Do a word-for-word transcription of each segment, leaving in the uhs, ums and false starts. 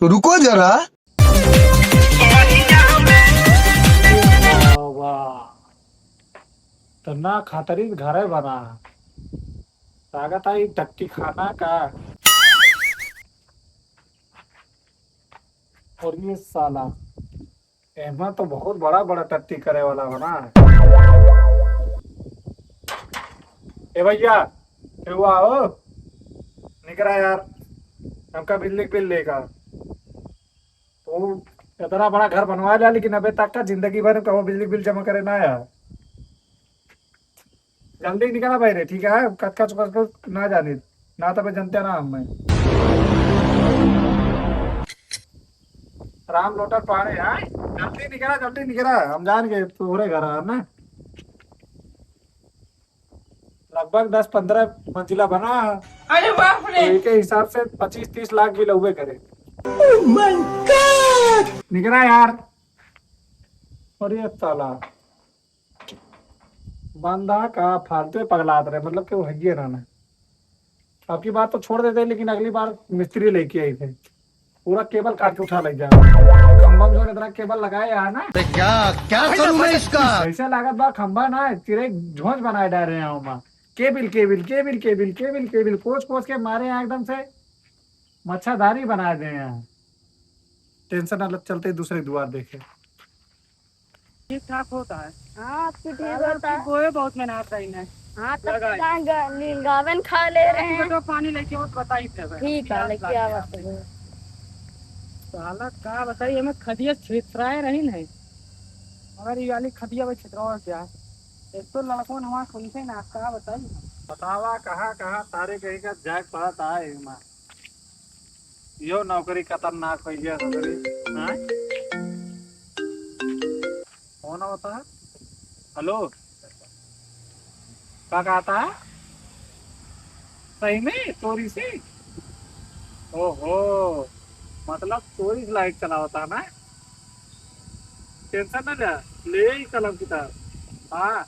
रुको जरा। वाह, वाह। तो ना खातरी घरे बना। लागत है ई टट्टी खाना का। और ये साला, एमा तो बहुत बड़ा बड़ा टट्टी करे वाला बना। ए भैया, केहू आओ, निकरा यार, हमका बिजली के बिल लेगा। तू इतना बड़ा घर बनवा लिया, लेकिन अबे तक का जिंदगी भर कबो बिजली के बिल जमा करे ना आया। जल्दी निकला भाई रे, ठीक है? कचकच कचकच ना जाने, ना तबे जनते ना हम। राम लोटन पहाड़े, हाँ? जल्दी निकला, जल्दी निकला, हम जान गए तोहरे घर आ ना। लगभग दस पन्द्रह मंजिला बना है। अरे बाप रे! तो एक हिसाब से पच्चीस तीस लाख भी लगबे करे। Oh my God! निकला यार। और ये साला बंदा का फालतू में पगलात रहे, मतलब कि वो हइये रहना। अब की बार तो छोड़ देते, लेकिन अगली बार मिस्त्री लेके आई थे, पूरा केबल काट के उठा ले जाए। खंभा में जो इतना केबल लगाए यहाँ ना। अरे क्या, क्या करूँ मैं इसका? ऐसे लागत बा खंभा ना, चिरे झोंझ बनाए डाल रहे हैं हम। केबल, केबल, केबल, केबल, केबल, केबल, कोच, कोच के मारे यहाँ एकदम से मच्छरदानी बनाए दे यहाँ। टेंशन अलग चलते ही दूसरे दुआर देखे। ठीक ठाक होता है। हाँ, आपकी ठीक साला होता आपकी है। बोए बहुत मेहनत रही है। हाँ, तब लगाए। कहाँ ग-, नींद गावन खा ले रहे हैं। बेटवा पानी लेके आओ, बताई थे भाई। ठीक है, प्यास लेके लाग गया आवत आपके। है। साला का बताई, हमें खदिया छितराए रही नहीं, मगर ये वाली खदिया में छितराओ क्या? एक तो लड़कों हमारा सुनते ना, का बताई। बतावा कहाँ कहाँ तारे कहीं का जाए पड़त आए हमार। यो नौकरी खतरनाक होइ गया सगरी। हाँ? कौन होता है? हेलो, का कहता है? सही में चोरी से? ओहो, मतलब चोरी से लाइट चलावता है ना? टेंशन ना ले, ले ही कलम किताब। हाँ,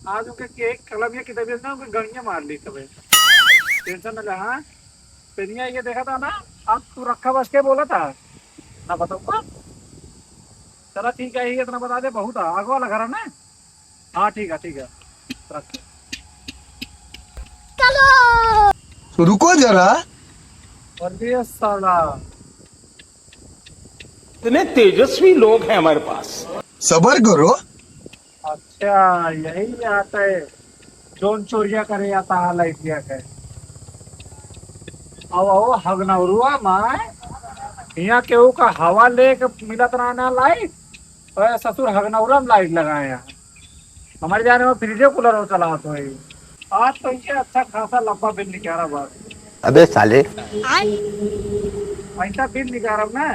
आज ओके के कलम या किताबिया ना, ओके गड़िया मार ली तबे। टेंशन ना ले। हाँ, पेनिया ये देखा था ना, अब तू रखा बस के बोला था ना, बताऊँगा। चला ठीक है, ये इतना बता दे, बहुत है। आगे वाला घर है ना? हाँ ठीक है, ठीक है, रख। तो रुको जरा। और ये साला, इतने तेजस्वी लोग हैं हमारे पास। सबर करो। अच्छा, यही आता है, जोन चोरिया करे आता है लाइटिया के। अब वो हगनौरुआ माय, यहाँ केहू का हवा लेके मिलत रहना लाइट, और ससुर हगनौरा में लाइट लगाए हैं। हमारे जाने में फ्रिजे कूलर हो चला तो है। आज तो इनके अच्छा खासा लंबा बिल निकाला बात। अबे साले। ऐसा बिल निकालब ना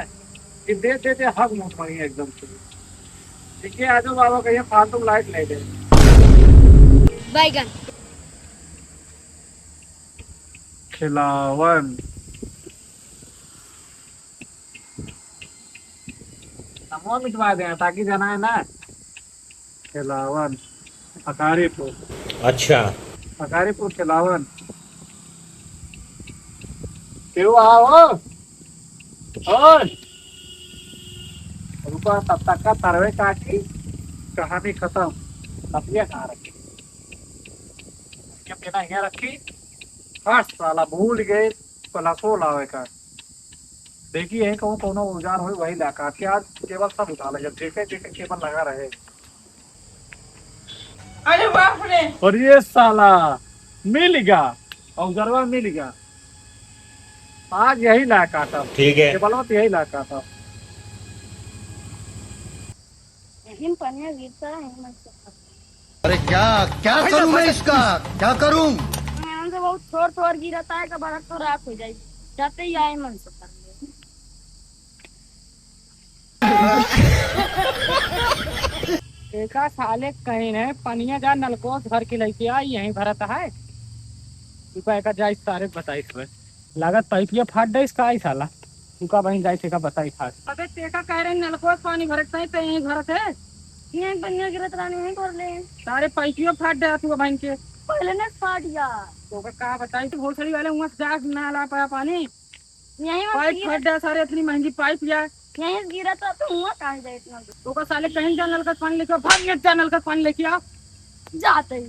कि दे दे दे हग मुँह मारी एकदम से। ठीक है, आ जाओ बाबा, कहीं फालतू में लाइट नहीं दे। बैगन। खिलावन। नमवा मिटवा दे, ताकि जाना है ना। खिलावन, अकारीपुर। अच्छा। अकारीपुर खिलावन। केहू आओ। ओए। रुका, तब तक का तरवे काटी, कहानी खतम। तपिया कहाँ रखी? क्या पेना यहाँ रखी? हाँ, साला भूल गए, पलासो लावे का। देखी यही कहूँ कौनो औजार होई, वही ला काट के आज केबल सब उठा ले, जब जेके जेके केबल लगा रहे। अरे बाप रे! और ये साला मिल गया, औजरवा मिल गया। आज यही ला काटा। ठीक है। केबलवा तो यही ला काटा। यही में पनिया गिरता है, यही मन से कर। अरे क्या, क्या करूं मैं इसका, क्या करूं? यहाँ से बहुत थोड़ थोड़ गिरता है, कब तो रात हो जाए, जाते ही आए मन से कर ले। एका साले कहीं नहीं, पनिया जा नलकोस भर के लेके आई, यहीं भरत है। तू का एका जाई सारे बताई थवे। लागत पाइपिया फाट डइस का आई साला। तू का बहिन जाई तेका बताई फाट। अबे तेका कह रहे नलकोस पानी भरत नहीं, ते यहीं भरत है। यहीं पनिया गिरत रहने, यहीं भर ले। सारे पाइपिया फाट डे तू बहिन के। पहले ने फाट गया। तो का बताई, तू भोसड़ी वाले हुआ जा ना ला पाया पानी। यहीं में पाइप गिरा। फट गया सारे, इतनी महंगी पाइप यार। यहीं से गिरा तो, तो हुआ कहाँ जाए इतना दूर? तो का साले कहीं जा नलका से पानी लेके आ, भाग ये जा नलका से पानी लेके आ। जाते ही।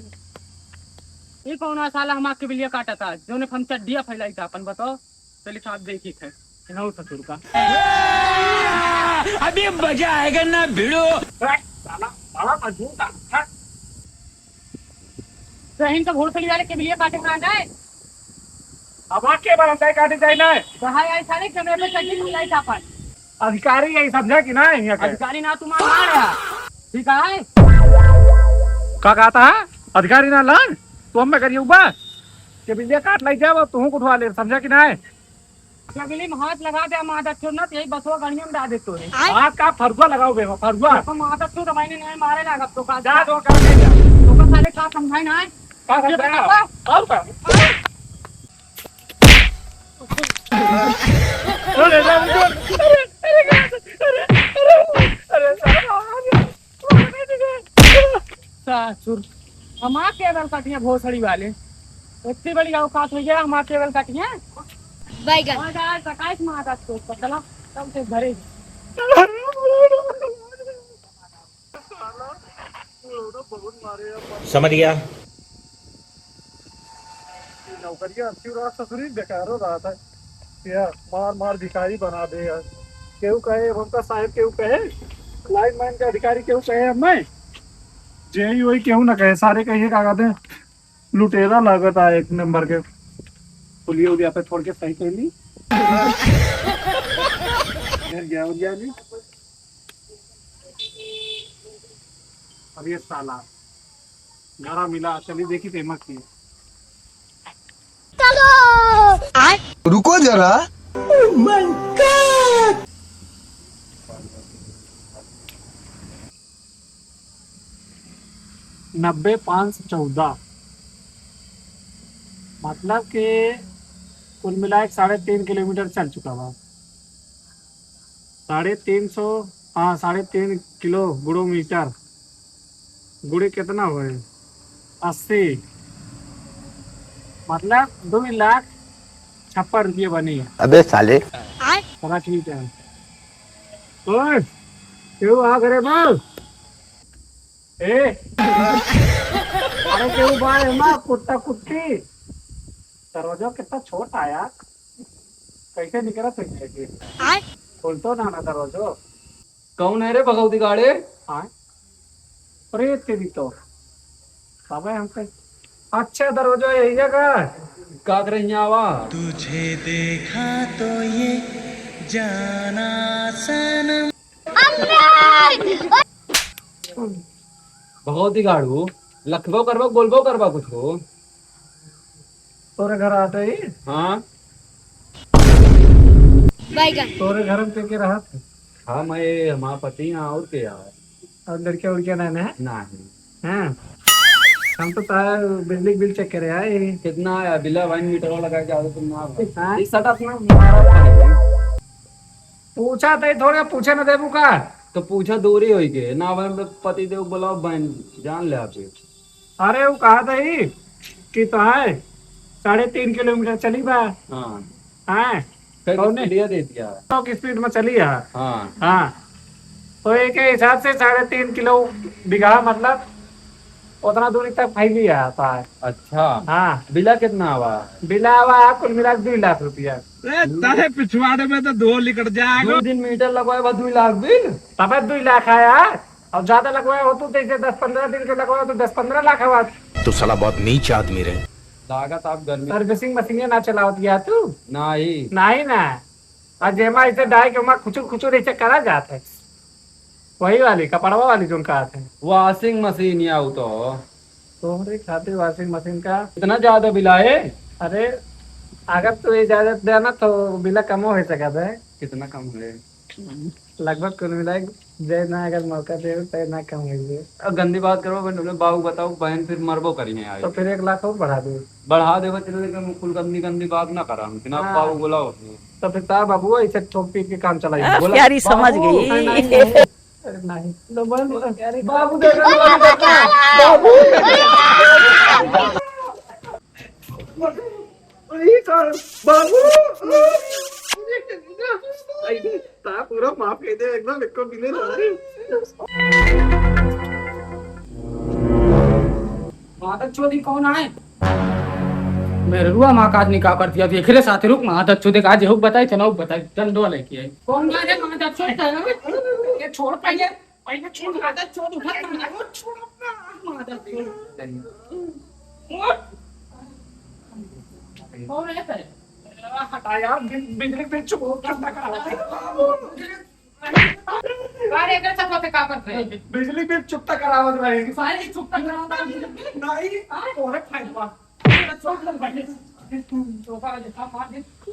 ये कौन है साला हमार के बिलिया काटा था, जोने हम चड्डिया फैलाई था अपन, बताओ। चलिए साहब देखी थे, इन्हों ससुर का। अभी मजा आएगा ना भिड़ो। साला बड़ा मजबूत है। तो इनका घोड़सड़ी वाले के बिलिया काटे ना जाए। अब आके बार हम काटे जाए ना। कहा आई सारे कैमरे पे चड्डी मिलाई था अपन। अधिकारी यही समझा कि ना यहाँ के? अधिकारी ना तुम्हारा मार है। ठीक है। का कहता है? अधिकारी ना लान? तू हमें करिए बा। के बिलिया काट लाई जाए, तुहूँ को उठवा ले, समझा कि ना? जगली में हाथ लगा दे, हम आदत छोड़ ना, यही बसवा गड़िया में डाल दे तोरे। हाथ का फरुआ लगाओ बे, फरुआ। तो हम आदत छोड़, मैंने नहीं मारे लागत तो का। जा दो कर दे जा। तो का साले का समझाए ना? का ये समझाए? बताओ। और का? अरे, अरे, अरे, अरे, अरे, अरे, अरे, अरे, साला, सासुर, हमार केबल कटिया भोसड़ी वाले। इतनी बड़ी औकात हो गया, हमार केबल कटिया। बैगन। और यार, सकाइस माता तो पतला, तब से भरे। समझ गया। नौकरिया अच्छी रहा, ससुरी बेकारो रहा था। यार, मार मार भिखारी बना दे यार। केहू कहे, हमका साहेब केहू कहे, लाइनमैन के अधिकारी केहू कहे हमें, जेई वही केहू ना कहे, सारे कहिए का कहते हैं, लुटेरा लागत आ एक नंबर के। पुलिया उलिया पे छोड़ के सही कहली। घर गया उलिया भी। अब ये साला घरा मिला, चली देखी फेमस की। रुको जरा। नब्बे पाँच सौ चौदह, मतलब कि कुल मिला के साढ़े तीन किलोमीटर चल चुका बा। साढ़े तीन सौ, हाँ, साढ़े तीन किलो गुड़ो मीटर। गुड़े कितना हुए? अस्सी, मतलब दो लाख छप्पन रुपये बनी। अबे साले। चला ठीक है। ओए, क्यों आ करे बा? ए, अरे क्यों बा एमा कुत्ता कुत्ती? दरवाजा कितना छोटा है यार, कैसे निकलत है ये? आय। खोल तो ना, ना दरवाजो। कौन है रे भगवती गाड़े? आय। अरे तेरी तो, बाबा हम कहीं, अच्छा दरवाजा यही जगह। का करे यहाँ आवा? तुझे देखा तो ये जाना सनम। भगवती गाड़ू, लखबो करबा, बोलबो करबा कुछ हो? तोरे घर आते ही? हाँ। बैगन। तोरे घर में के, के रहत? हाँ, मैं, हमारा पति यहाँ और के यार। और लड़कियाँ उड़कियाँ नहीं ना? नहीं। हाँ। हम तो तार बिजली के बिल चेक करे आए। कितना आया बिल? भाई मीटर वाला लगा के आओ तुम ना। हाँ। एक सटा अपना मारा पानी। पूछा तई थोड़े, पूछे न देबू का? तो पूछा दूरी होई के ना, भाई पति देव बुलाओ बहन जान ले आप। अरे वो कहा था ही कि तो है साढ़े तीन किलोमीटर चली बा। हाँ। हाँ। कौने? दे दिया। सौ की स्पीड में चली है। हाँ। हाँ। तो एक हिसाब से साढ़े तीन किलो बीघा, मतलब उतना दूरी तक फैली है, आता है। अच्छा। हाँ। बिला कितना आवा? बिला आवा है कुल मिला के दो लाख रुपया। ए, ताहे पिछवाड़े में तो दो लिकट जाएगा। दो दिन मीटर लगवाए बा, दो लाख बिल। तबे दो लाख आया। और ज्यादा लगवाए हो तो जैसे दस पन्द्रह दिन के लगवाए तो दस पन्द्रह लाख आवा। तो साला बहुत नीच आदमी रहे। लागत आप गर्मी। सर्विसिंग मशीन ना चलावत गया तू? नहीं। नहीं ना। और जेमा ऐसे डाई के ओमा खुचुर खुचुर ऐसे करा जात है। वही वाली, कपड़वा वाली जोन कहत है। वॉशिंग मशीन या उ तो। तोहरे खातिर वॉशिंग मशीन का। इतना ज्यादा बिल आए? अरे, अगर तू इजाजत दे ना तो बिल कमो हो सकत है। कितना कम है? लगभग कुल मिला के जे ना अगर मौका दे तो ना कम हो जाए। अब गंदी बात करो, अपन अपने बाबू बताओ, बहन फिर मरबो करी है आगे। तो फिर एक लाख और बढ़ा दे। बढ़ा दे, बच्चे, लेकिन कुल गंदी गंदी बात ना करा, हम बिना हाँ। बाबू बुलाओ। तो फिर तार बाबू ऐसे ठोक पीट के काम चलाइए। बोला, प्यारी समझ बाबू, गई। नहीं, नहीं, नहीं। अरे नहीं। लो, बोल, बोल। अरे बाबू दे दो, बाबू दे दो। बाबू। अरे, बाबू। अरे, ता पूरा माफ कर दे, एकदम एको मिले ना। मादर चोदी कौन आए? मेरे रुआ माँ का आदमी का कर दिया, देख रे साथे रुक, मादर चोदी का आज हुक बताई, चनाऊ बताई, डंडो लेके आई। कौन आए रे मादर चोदी? ये छोड़ पहले। पहले छोड़, मादर चोद उठा, मादर चोद। छोड़ अपना, मादर चोद। उठ। कौन है तेरे? हटा यार, बिज-, बिजली बिल चुकता करावत है। अरे, एकर साथ पे का करत रहे? बिजली बिल चुकता करावत रहे। सारे चुकता करावत रहे। नहीं, हाँ? तोरे फायदा।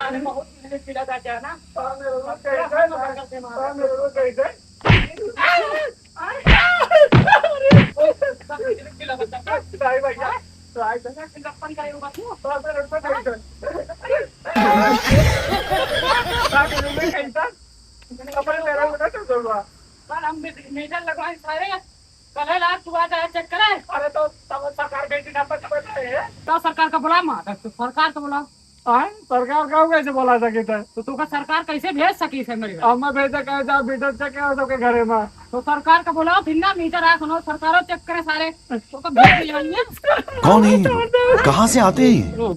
अरे, बहुत मेहनत किया था क्या ना? हाँ, मेरे को कैसे? हाँ, मेरे को कैसे? नहीं भैया, ट्राई करना। हाँ, मेरे को कैसे? हाँ, मेरे को कैसे? अपने मेरे को ना तो जोड़वा। पर हम मीटर लगवाए सारे। कल है रात तू आ जाए चेक करे। अरे तो तब सरकार भेजी ना पर है। तो सरकार का बुला माँ, तो सरकार का बुला। हाँ, सरकार का कैसे बुला सकी थे? तो तू का सरकार कैसे भेज सकी थे मेरे घर? हम भेजे कहे जा मीटर चेक करे सबके घरे में। तो सरकार का बुलाओ फिर ना मीटर आ सुनो सरकारों चेक करे सारे। तो का भेज दिया हमने। कौन है ये लोग? कहाँ से आते हैं ये?